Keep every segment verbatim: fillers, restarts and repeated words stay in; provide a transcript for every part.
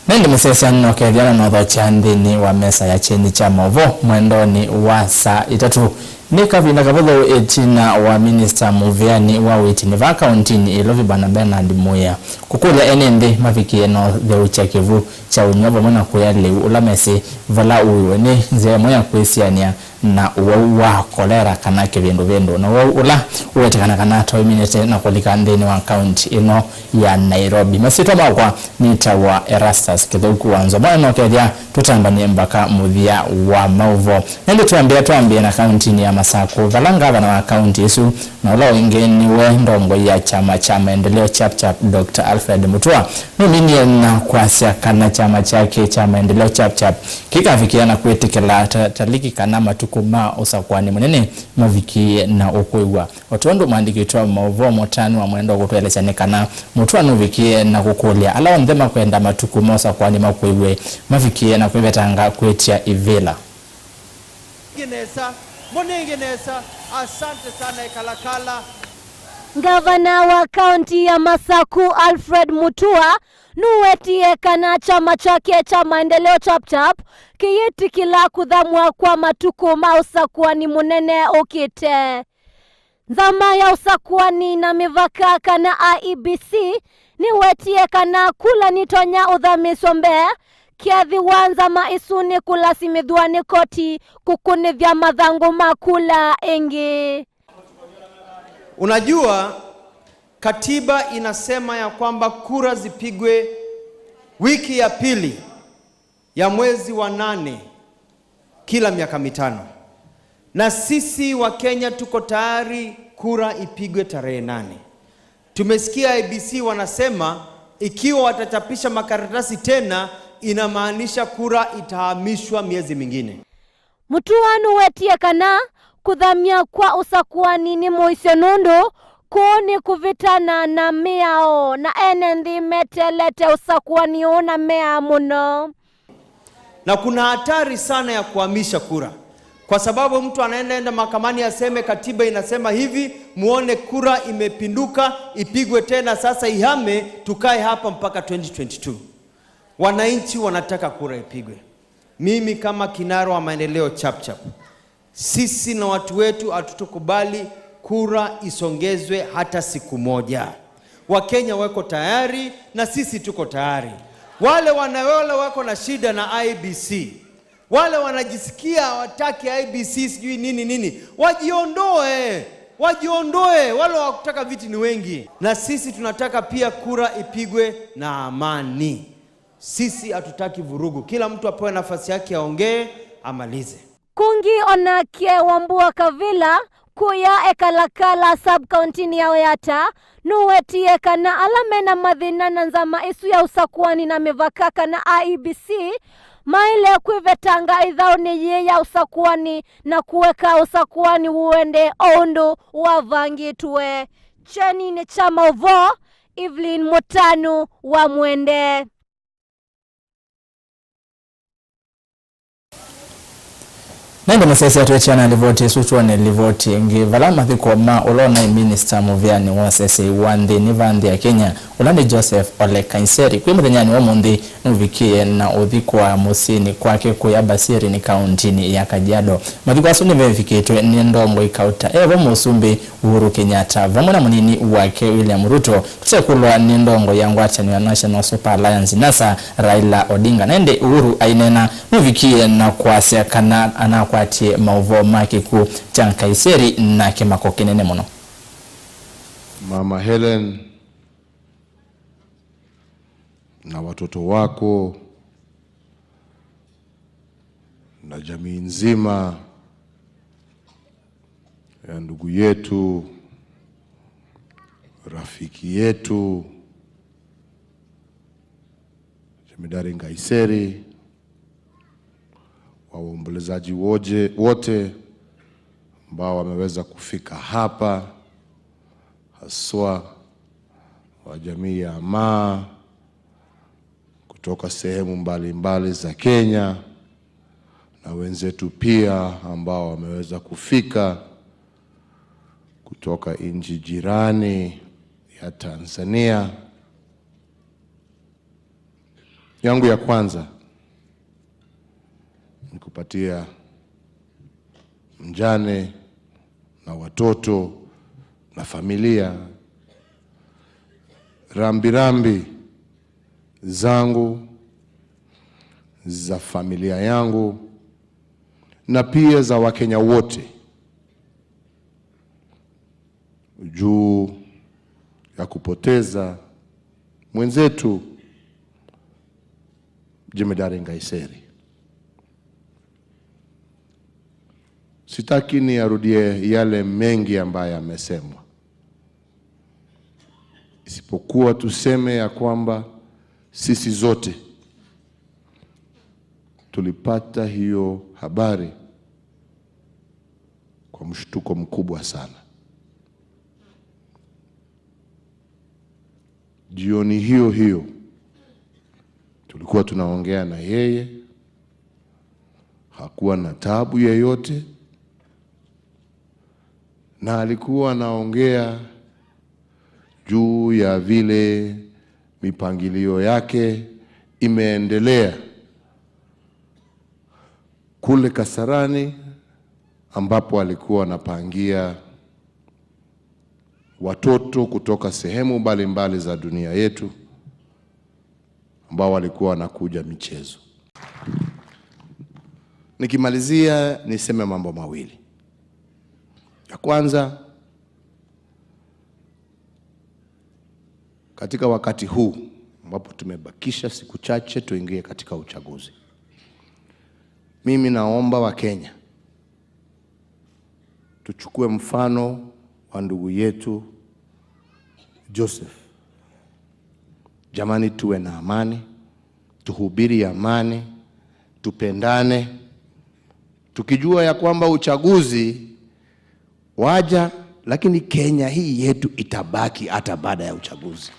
Na ĩndĩ mũsyaĩĩsya nokethya na nothokya nthĩnĩ wa mesa ya kyeni kya maũvoo mwendonĩ wa saa itatũ. Nĩ kavinda kavũthũ ĩtina wa minista mũvĩanĩ wa ũiiti nĩ vaa kaũntinĩ ĩlovi Bwana Bernard Muya kũkũlya ene nthĩ mavikĩe na ũtheũkya kĩvu kya ũnyw'a vamwe na kũya lĩu ũla mesĩ vala ũiwe nĩ nzĩa ĩmwe ya kwĩsianĩa na ũwau wa kolera kana kĩvĩndũvĩndũ, na ũwau ũla ũwetekana kana twaũminĩte na kũlika nthĩnĩ wa kaunti ĩno ya Nairobi. Masyĩtwa makwa nĩtawa Erastus Kĩthũku wa Nzomo, na nokethya tũtambanie mbaka mũthya wa maũvoo. Na ĩndĩ twambĩa, twambĩe na kauntinĩ ya Masakũ, vala ngavana wa kaunti ĩsu na ũla ũngĩ nĩwe ndongoi ya kyama kya Maendeleo Chap Chap, Doctor Alfred Mutua, nũminie na kwasya kana kyama kyake kya Maendeleo Chap Chap kĩkavikĩa na kwĩtĩkĩla ta-, taliki kana matukũ ma ũsakũani mũnene mavikĩe na ũkũĩw'a. O tondũ mũandĩki witũ wa maũvoo Mũtanu wa Mwenda ũkũtũelesya nĩ kana Mũtua nũvikĩe na kũkũlya ala onthe makwenda matukũ ma ũsakũani makũĩw'e mavikĩe na kwĩvetanga kwĩtya ivĩla. Nesa, mbona nesa? Asante sana, ekalakala. Ngavana wa kaunti ya Masaku Alfred Mutua nũwetie kana kyama kyake kya Maendeleo Chap Chap kĩyĩtĩkĩla kũthamw'a kwa matukũ ma ũsakũani mũnene ũkĩte. Nzama ya ũsakũani na mĩvaka kana I E B C nĩwetie kana kula nitonya ũthamĩsw'a mbee, kĩathiwa nzama ĩsu nĩkũlasimĩthw'a nĩ koti kũkũnĩthya mathangũ ma kula ĩngĩ. Unajua, katiba inasema ya kwamba kura zipigwe wiki ya pili ya mwezi wa nane kila miaka mitano. Na sisi wa Kenya tuko tayari kura ipigwe tarehe nane. Tumesikia I E B C wanasema ikiwa watachapisha makaratasi tena, inamaanisha kura itahamishwa miezi mingine. Mutua nũwetie kana kũthamya kwa ũsakũani nĩ mũisyo nũndũ kũu nĩ kũvĩtana na mĩao na ene nthĩ meteelete ũsakũani ũũ na meaa mũno. Na kuna hatari sana ya kuhamisha kura, kwa sababu mtu anaenda enda mahakamani aseme katiba inasema hivi, muone kura imepinduka, ipigwe tena, sasa ihame, tukae hapa mpaka twenty twenty-two. Wananchi wanataka kura ipigwe. Mimi kama kinara wa Maendeleo Chap Chap, sisi na watu wetu hatutokubali kura isongezwe hata siku moja. Wakenya wako tayari na sisi tuko tayari. Wale wana-, wale wako na shida na I E B C, wale wanajisikia hawataki I E B C sijui nini nini, wajiondoe, wajiondoe. Wale wa kutaka viti ni wengi, na sisi tunataka pia kura ipigwe na amani. Sisi hatutaki vurugu. Kila mtu apewe nafasi yake, aongee, amalize. Kũngĩ onake Wambua Kavila kũya Ekalakala sub-county-nĩ ya Oyata nũwetie kana ala mena mathĩna na nzama ĩsu ya ũsakũani na mĩvaka kana I E B C maĩle kwĩvetanga ĩthaũnĩ yĩĩ ya ũsakũani na kũeka ũsakũani ũende o ũndũ wavangĩtwe. Kyeninĩ kya maũvoo, Evelyn Mũtanu wa Mwende. Na ĩndĩ mũsyaĩĩsya twetia na livoti ĩsu, twone livoti ĩngĩ. Vala mathiko ma ũla ũnaĩ minista mũvĩanĩ wa ũseseĩ wa nthĩnĩ va nthĩ ya Kenya, ũla nĩ Joseph Ole Kaiseri, kwĩ mũthenyanĩ wa ũmũnthĩ nũvikĩe na ũthikwa mũsyĩnĩ kwake kũya Basiĩrĩ nĩ kaũntinĩ ya Kajiado. Mathiko asu nĩmevikĩtwe nĩ ndongoi kauta e vo Mũsumbĩ Uhuru Kenyatta vamwe na mũnini wake William Ruto, kũtekũlwa nĩ ndongoi ya ngwatanĩo ya National Super Alliance, NASA, Raila Odinga. Na ĩndĩ Uhuru aineena, nũvikĩe na kwasya kana anakwatie maũvoo ma kĩkw'ũ kya Kaiseri na kĩmako kĩnene mũno. Mama Helen na watoto wako na jamii nzima ya ndugu yetu, rafiki yetu, Jemedari Nkaiseri, wa waombolezaji woje-, wote ambao wameweza kufika hapa, haswa wa jamii ya Maa kutoka sehemu mbalimbali za Kenya, na wenzetu pia ambao wameweza kufika kutoka nchi jirani ya Tanzania. Yangu ya kwanza ni kupatia mjane na watoto na familia rambirambi zangu, za familia yangu, na pia za Wakenya wote juu ya kupoteza mwenzetu Jemedari Nkaissery. Sitaki niyarudie yale mengi ambayo yamesemwa, isipokuwa tuseme ya kwamba sisi zote tulipata hiyo habari kwa mshtuko mkubwa sana. Jioni hiyo hiyo tulikuwa tunaongea na yeye, hakuwa na taabu yeyote, na alikuwa anaongea juu ya vile mipangilio yake imeendelea kule Kasarani, ambapo alikuwa anapangia watoto kutoka sehemu mbalimbali za dunia yetu ambao walikuwa wanakuja michezo. Nikimalizia, niseme mambo mawili. Ya kwanza, katika wakati huu ambapo tumebakisha siku chache tuingie katika uchaguzi, mimi naomba Wakenya tuchukue mfano wa ndugu yetu Joseph. Jamani, tuwe na amani, tuhubiri amani, tupendane, tukijua ya kwamba uchaguzi waja, lakini Kenya hii yetu itabaki hata baada ya uchaguzi.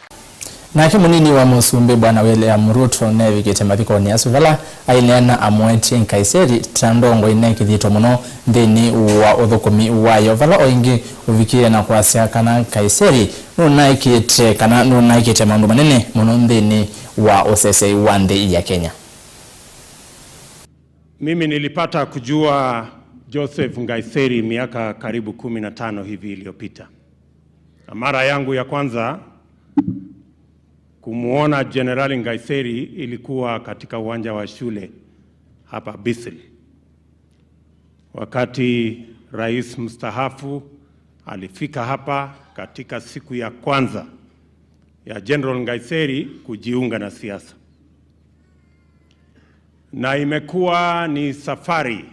Nake mũnini wa mũsumbĩ Bwana William Ruto nevikĩte mathikonĩ asu vala aineena amũetie Nkaissery ta ndongoi ne kĩthito mũno nthĩnĩ wa ũthũkũmi wayo, vala o ĩngĩ ũvikĩe na kwasya kana Nkaissery nũnaĩkĩte kana nũnaĩkĩte maũndũ manene mũno nthĩnĩ wa ũseseĩ wa nthĩ ya Kenya. Mimi nilipata kujua Joseph Nkaissery miaka karibu kumi na tano hivi iliyopita. Na mara yangu ya kwanza kumuona Jenerali Nkaissery ilikuwa katika uwanja wa shule hapa Bisri. Wakati rais mstaafu alifika hapa katika siku ya kwanza ya General Nkaissery kujiunga na siasa. Na imekuwa ni safari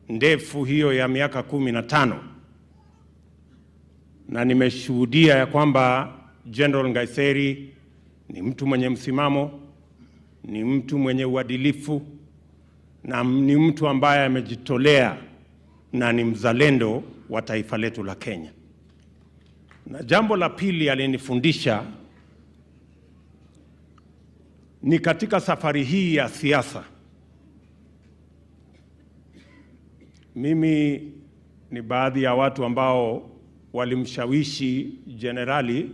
ndefu hiyo ya miaka kumi na tano. Na nimeshuhudia ya kwamba General Nkaissery ni mtu mwenye msimamo, ni mtu mwenye uadilifu, na ni mtu ambaye amejitolea na ni mzalendo wa taifa letu la Kenya. Na jambo la pili alinifundisha ni katika safari hii ya siasa, mimi ni baadhi ya watu ambao walimshawishi jenerali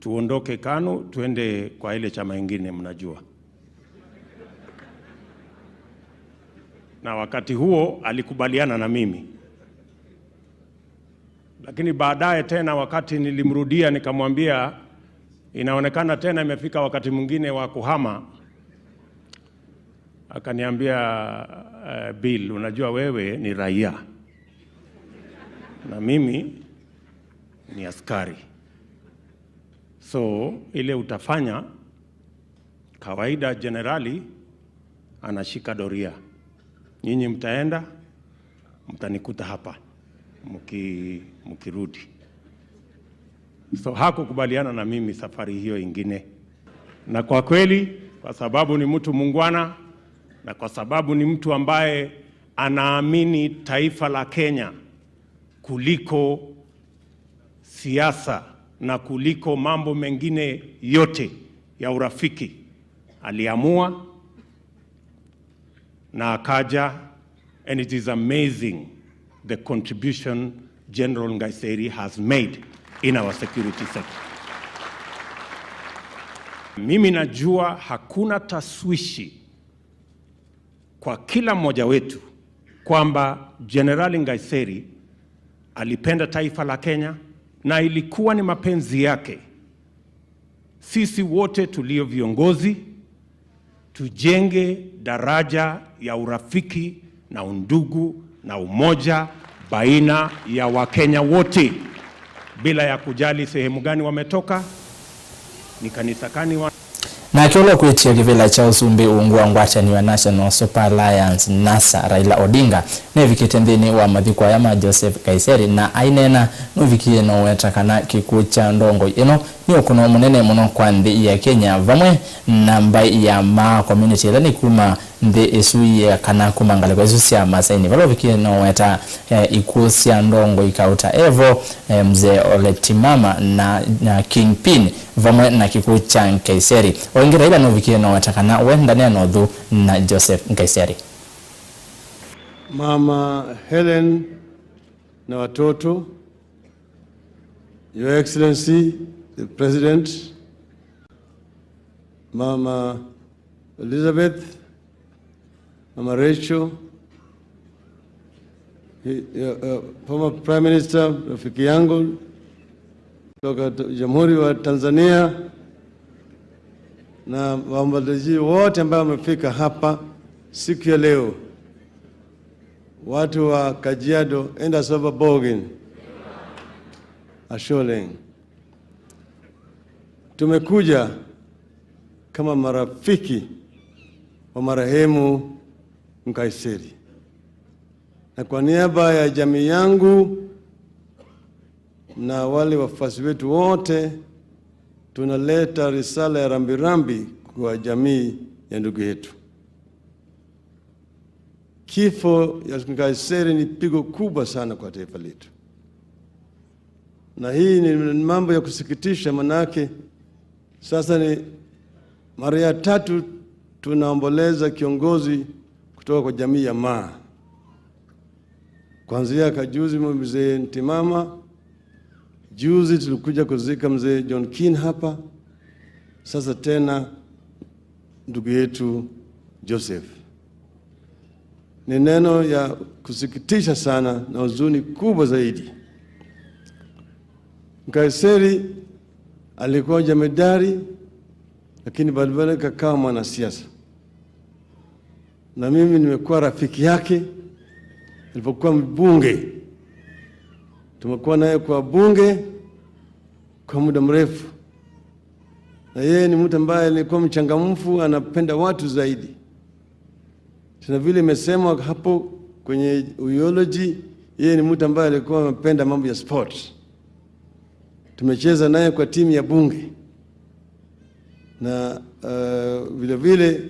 tuondoke KANU, tuende kwa ile chama ingine, mnajua. Na wakati huo alikubaliana na mimi. Lakini baadaye tena, wakati nilimrudia, nikamwambia, "Inaonekana tena imefika wakati mwingine wa kuhama." Akaniambia, "Eh, Bill, unajua wewe ni raia. Na mimi ni askari. So, ile utafanya, kawaida jenerali anashika doria. Nyinyi mtaenda, mtanikuta hapa mki-, mkirudi." So hakukubaliana na mimi safari hiyo ingine. Na kwa kweli, kwa sababu ni mtu muungwana, na kwa sababu ni mtu ambaye anaamini taifa la Kenya kuliko siasa Na kuliko mambo mengine yote ya urafiki, aliamua na akaja, and it is amazing the contribution General Nkaissery has made in our security sector. Mimi najua hakuna tashwishi kwa kila mmoja wetu kwamba Jenerali Nkaissery alipenda taifa la Kenya, na ilikuwa ni mapenzi yake sisi wote tulio viongozi tujenge daraja ya urafiki na undugu na umoja baina ya Wakenya wote, bila ya kujali sehemu gani wametoka, ni kanisa gani wa- Nake ũla ũkwĩtya kĩvĩla kya ũsumbĩ ungu wa ngwatanĩo ya National Super Alliance, NASA, Raila Odinga, nĩvikĩte nthĩnĩ wa mathiko aya ma Joseph Nkaissery, na aineena nũvikie na ũweta kana kĩkw'ũ kya ndongoi ĩno nĩ ũkũno mũnene mũno kwa nthĩ ya Kenya vamwe na mbaĩ ya Maa community ĩla nĩ kuma nthĩ ĩsu ya kana kuma ngalĩko isu sya Masaini, vala ũvikie na ũweta, eh, ikw'ũ sya ndongoi kauta evo, eh, Mzee Ole Timama na, na Kingpin vamwe na kĩkw'ũ kya Nkaissery. O ĩngĩ Raila nũvikie na ũweta kana we ndaneena ũthũ na Joseph Nkaissery. Mama Helen na watoto, Your Excellency the President, Mama Elizabeth, Mama Rachel, he, uh, uh, former Prime Minister, rafiki yangu kutoka t-, Jamhuri wa Tanzania, na waombolezaji wote ambao wamefika hapa siku ya leo, watu wa Kajiado, enda sova bogin, Asholeng. Tumekuja kama marafiki wa marehemu Nkaissery. Na kwa niaba ya jamii yangu na wale wafuasi wetu wote, tunaleta risala ya rambirambi kwa jamii ya ndugu yetu. Kifo ya Nkaissery ni pigo kubwa sana kwa taifa letu. Na hii ni mambo ya kusikitisha, manake sasa ni mara ya tatu tunaomboleza kiongozi kutoka kwa jamii ya Maa. Kuanzia kajuzi mzee Ntimama, juzi tulikuja kuzika mzee John Keene hapa, sasa tena ndugu yetu Joseph. Ni neno ya kusikitisha sana na huzuni kubwa zaidi. Nkaissery alikuwa jemedari, lakini baadaye akawa mwanasiasa. Na mimi nimekuwa rafiki yake nilipokuwa mbunge. Tumekuwa naye kwa bunge kwa muda mrefu. Na yeye ni mtu ambaye alikuwa mchangamfu, anapenda watu zaidi. Tena vile imesemwa hapo kwenye eulogy, yeye ni mtu ambaye alikuwa anapenda mambo ya sport. Tumecheza naye kwa timu ya bunge. Na, uh, vile vile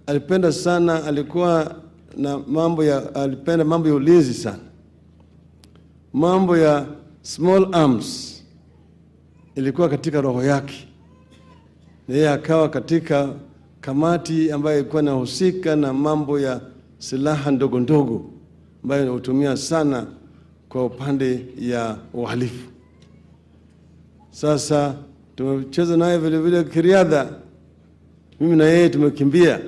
alipenda sana, alikuwa na mambo ya, alipenda mambo ya ulinzi sana. Mambo ya small arms ilikuwa katika roho yake. Na yeye akawa katika kamati ambayo ilikuwa inahusika na mambo ya silaha ndogo ndogo ambayo hutumia sana kwa upande ya uhalifu. Sasa tumecheza naye vile vile kiriadha. Mimi na yeye tumekimbia.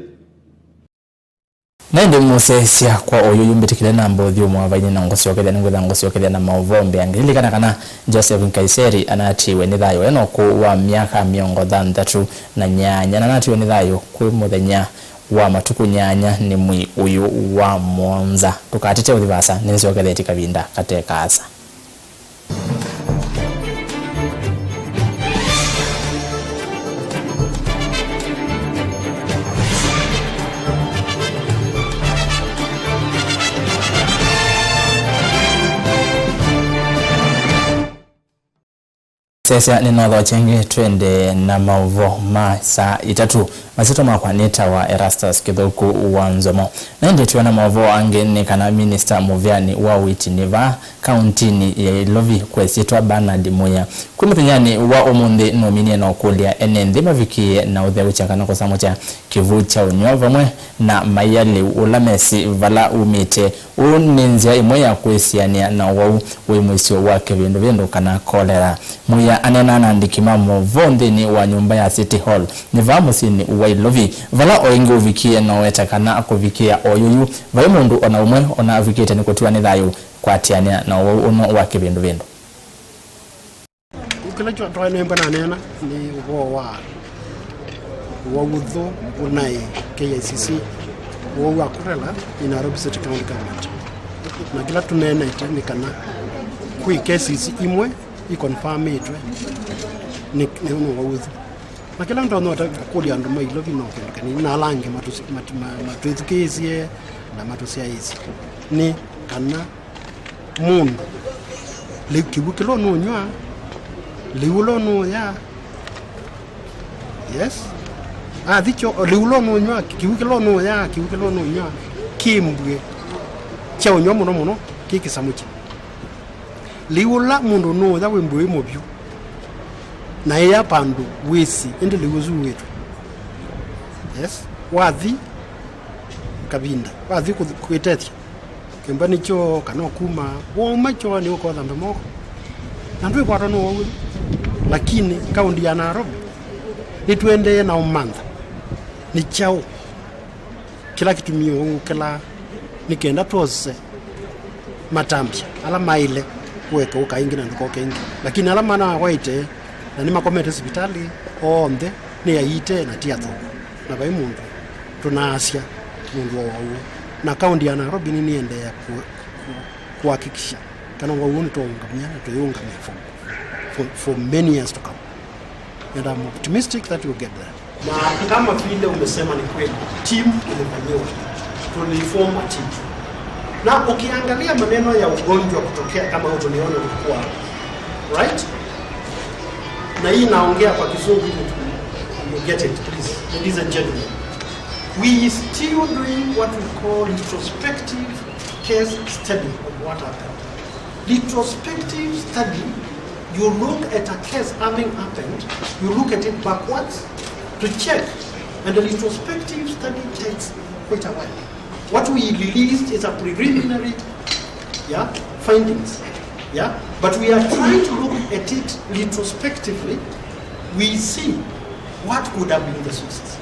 Na ĩndĩ mũsyaĩĩsya kwa ũyũ yu mbĩtĩkĩle namba ũthyũmũa vainĩ na ngũsyokethya, nĩngwĩtha ngũsyokethya na maũvoo mbeange. Lilikana kana Joseph Nkaissery anatiiwe nĩ thayũ e na ũkũũ wa myaka mĩongo thanthatũ na nyanya, na anatiiwe nĩ thayũ kwĩ mũthenya wa matukũ nyanya nĩ mwei ũyũ wa mũonza. Ndũkatete ũthi vaasa, nĩnsyokethetye kavinda kate kaasa. Sesya nĩnothokyenge twende na maũvoo ma saa itatũ. Masyĩtwa makwa nĩtawa Erastus Kĩthũku wa Nzomo. Na ĩndĩ twĩona maũvoo angĩ nĩ kana minista mũvĩanĩ wa ũiiti nĩ vaa kaũntinĩ ya Ilovi kwĩsyĩtwa Bernard Muya kwĩ mũthenyanĩ wa ũmũnthĩ nũminie na ũkũlya ene nthĩ mavikĩe na ũtheũkya kana kũsamũkya kĩvu kya ũnywa vamwe na maia lĩu ũla mesĩ vala umĩte. Ũũ nĩ nzĩa ĩmwe ya kwĩsianĩa na ũwau wĩ mũisyo wa kĩvĩndũvĩndũ kana kolera. Muya aneenaa na andĩki ma maũvoo nthĩnĩ wa nyũmba ya City Hall nĩ vaa mũsyĩnĩ wa Ilovi, vala o ĩngĩ ũvikie na ũweta kana kũvikĩa o yuyu vai mũndũ o na ũmwe o na avikĩte nĩ kũtiwa nĩ thayũ kwatĩanĩa na ũwau ũno wa kĩvĩndũvĩndũ. Kĩla kyo twaenemba naneena nĩ ũvoo wa ũwau ũthũ ũnaĩ K I C C, ũwau wa kolera in Nairobi City County Government. Na kĩla tũneenete nĩ kana kwĩ cases imwe ikonfamĩtwe nĩ, nĩ, nĩ ũwau ũthũ. Na kĩla ndonya ũta kũlya andũ ma Ilovi no kĩndũ kĩnini, na ala angĩ matũsi-, matu-, ma-, matwĩthukĩĩsye na matũsyaĩĩsye nĩ kana mũndũ lĩu kĩw'ũ kĩla ũnũnyw'a, lĩu ũla ũnũũya, yes, athi kyo, lĩu ũla ũnũnyw'a, kĩw'ũ kĩla ũnũũya, kĩw'ũ kĩla ũnũnyw'a kĩ mbw'e kya ũnyw'a mũno mũno kĩ kĩsamũkye. Lĩu ũla mũndũ ũnũũya wĩ mbw'e wĩ mũvyũ, na ĩya vandũ wĩsĩ ĩndĩ lĩu ũsu ũwĩtwe. Yes, wathi kavinda, wathi kũthi-, kwĩtethya, kĩmba nĩ kyoo kana ũkuma, wauma kyoonĩ ũkothamba moko. Na ndwĩkwatwa nĩ ũwau ũyũ. Lakini kaũnti ya Nairobi, nĩtũendee na ũmantha nĩ kyaũ kĩla kĩtumie ũwau ũkĩla, nĩ kenda twose matambya ala maĩle kũeka ũka ĩngĩ na ndũkoke ĩngĩ. Lakini ala manawaĩte na nĩmakomete sivitalĩ, onthe nĩ aite na ti athũku. Na vai mũndũ tũnaasya nũndũ wa ũwau ũũ. Na kaũnti ya Nairobi nĩnĩendeea ku-, ku-, kuhakikisha kana ũwau ũũ nĩtwaũngamya na tũyĩũngamya for, for, for many years to come. And I'm optimistic that we'll get there. Na kama vile umesema ni kweli, timu ilifanyiwa. Tuliform a team. Na ukiangalia maneno ya ugonjwa kutokea kama huu tuliona ulikuwa, right? Na hii naongea kwa kizungu ili tu-, you get it, please, ladies and gentlemen. We still doing what we call retrospective case study of what happened. Retrospective study, you look at a case having happened, you look at it backwards to check, and the retrospective study takes quite a while. What we released is a preliminary, yeah, findings, yeah, but we are trying to look at it retrospectively. We see what could have been the sources.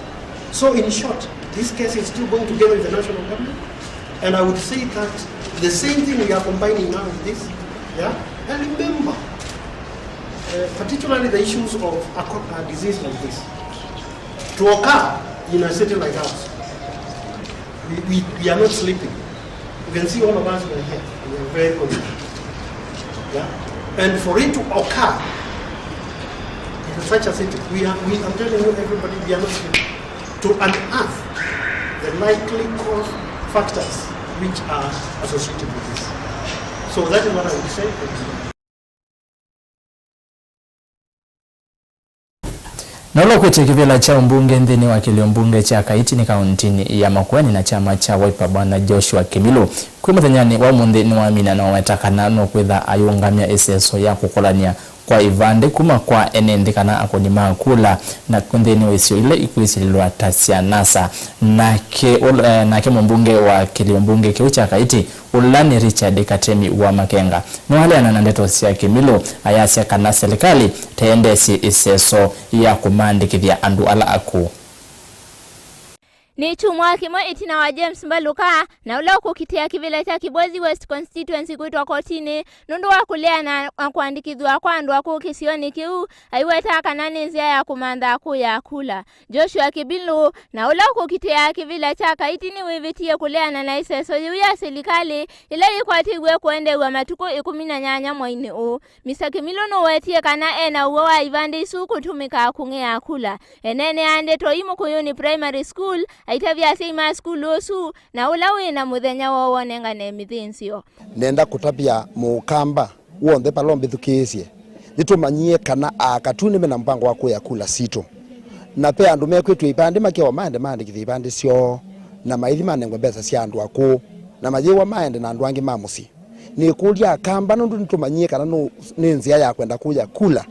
So in short, this case is still going together with the national government, and I would say that the same thing we are combining now with this, yeah? And remember, uh, particularly the issues of a, co- a disease like this, to occur in a city like ours, we, we, we are not sleeping. You can see all of us were here. We are very conscious. Yeah? And for it to occur in such a city, we are, we, I'm telling you, everybody, we are not here to unearth the likely cause factors which are associated with this. So that is what I would say. Na ũla ũkwĩtye kĩvĩla kya ũmbunge nthĩnĩ wa kĩlio mbunge kya Kaitini kaũntinĩ ya Makueni na kyama kya Wiper, Bwana Joshua Kĩmilũ, kwĩ mũthenyanĩ wa ũmũnthĩ nĩwamina na ũweta kana nũkwĩtha ayũngamya ĩseso ya kũkolany'a kwa ivandĩ kuma kwa ene nthĩ kana akũni ma kula na nthĩnĩ wa isio ila ikwĩsilĩlwa ta sya NASA. Nake, eh, nake mũmbunge wa kĩlio mbunge kĩu kya Kaiti, ũla nĩ Richard Katemi wa Makenga, nĩwaleana na ndeto sya Kĩmilũ, ayasya kana silikalĩ teyendesye ĩseso ya kũmaandĩkĩthya andũ ala akũũ. Nĩ kyumwa kĩmwe ĩtina wa James Mbaluka, na ũla ũkũkitĩa kĩvĩla kya Kibwezi West Constituency kwĩtwa kotinĩ nũndũ wa kũleana na kũandĩkĩthw'a kwa andũ akũũ kĩsionĩ kĩu, aiwetaa kana nĩ nzĩa ya kũmantha akũũ ya kula. Joshua Kĩmilũ, na ũla ũkũkitĩa kĩvĩla kya Kaiti nĩwĩvĩtie kũleana na ĩseso yĩu ya silikalĩ ĩla yĩkwatĩw'e kũendeew'a matukũ ĩkũmi na nyanya mwainĩ ũũ. Mister Kĩmilũ nũwetie kana e na ũw'o wa ivandĩ isu kũtũmĩka kũng'ea kula. Eneenea ndeto ii Mũkũyũnĩ Primary School, aitavya asyai ma sukulu ũsu na ũla wĩ na mũthenya woo wonengane mĩthĩnzĩo. Nenda kũtavya Mũkamba w'onthe vala ũmbĩthukĩĩsye, Nĩtũmanyie kana Akatuni mena mũvango wa kũya kula sitũ, na ve andũ mekwĩtw'a ivandĩ makewa maende maandĩkĩthye ivandĩ syoo, na maithi manengwe mbesa sya andũ akũũ, na mayĩwa maende na andũ angĩ ma mũsyĩ. Nĩkũlya Akamba nũndũ nĩtũmanyie kana nũ-, nĩ nzĩa ya kwenda kũya kula.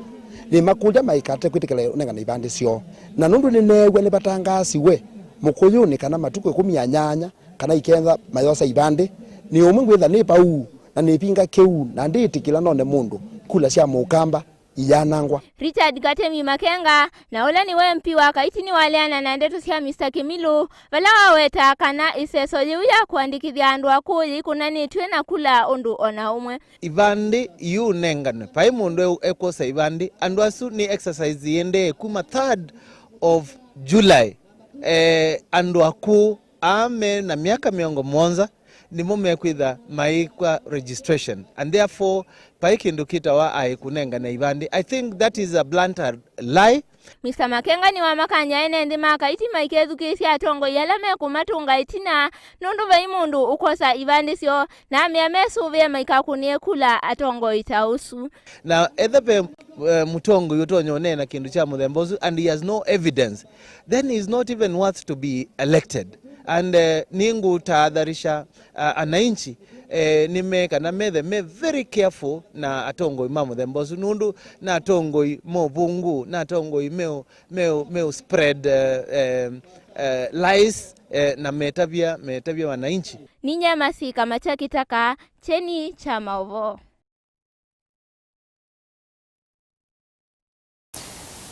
Nĩmakũlya maikate kwĩtĩkĩla ũnengane ivandĩ syoo. Na nũndũ nĩneew'a nĩvatangaasiwe Mũkũyũnĩ kana matukũ ĩkũmi na nyanya kana ikenda mayosa ivandĩ, nĩ ũmwe ngwĩtha nĩ vau na nĩvinga kĩu na ndĩĩtĩkĩla none mũndũ kula sya Mũkamba iyanangwa. Richard Katemi Makenga, na ũla nĩwe M P wa Kaiti, nĩwaleana na ndeto sya Mister Kimilu, vala wawetaa kana ĩseso yĩu ya kũandĩkĩthya andũ akũũ yĩkũnanĩtw'e na kula ũndũ o na ũmwe. Ivandĩ iũnenganwe. Vai mũndũ e-, ekwosa ivandĩ. Andũ asu nĩ exercise yĩendee kuma third of July. Eh, andũ akũũ aa me na myaka mĩongo mũonza nĩmo mekwĩtha maĩkwa registration, and therefore vai kĩndũ kĩtawa aĩ kũnengane ivandĩ. I think that is a blunt lie. Mister Makenga nĩwamakany'a ene nthĩ ma Kaiti maikethukĩĩsya atongoi ala mekũmatũnga ĩtina, nũndũ vai mũndũ ũkwosa ivandĩ syoo, na amea mesũvĩe maikakũnĩe kula atongoi ta ũsu. Na etha ve, eh, mũtongoi ũtonya ũneena kĩndũ kya mũthemba ũsu and he has no evidence, then he is not even worth to be elected. And, eh, nĩngũtaatharisha, ah, ananchi, eh, nĩme kana methe me very careful na atongoi ma mũthemba ũsu, nũndũ na atongoi me ũvũngũ, na atongoi me ũ-, me ũ-, me ũ spread, eh, eh, eh, lies, eh, na metavya, metavya wananchi. Ninye Masika Macha Kitaka, Kyeni kya Maũvoo.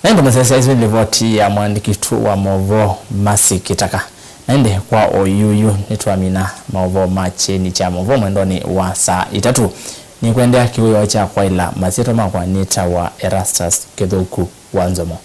Na ĩndĩ mũsyaĩĩsya, ĩsu nĩ livoti ya mũandĩki witũ wa maũvoo Mercy Kitaka. Na ĩndĩ kwa oyuyu nĩtwamina maũvoo ma Kyeni kya Maũvoo mwendonĩ wa saa itatũ. Nĩkwendea kĩwĩoo kya kwaĩla, masyĩtwa makwa nĩtawa Erastus Kĩthũku wa Nzomo.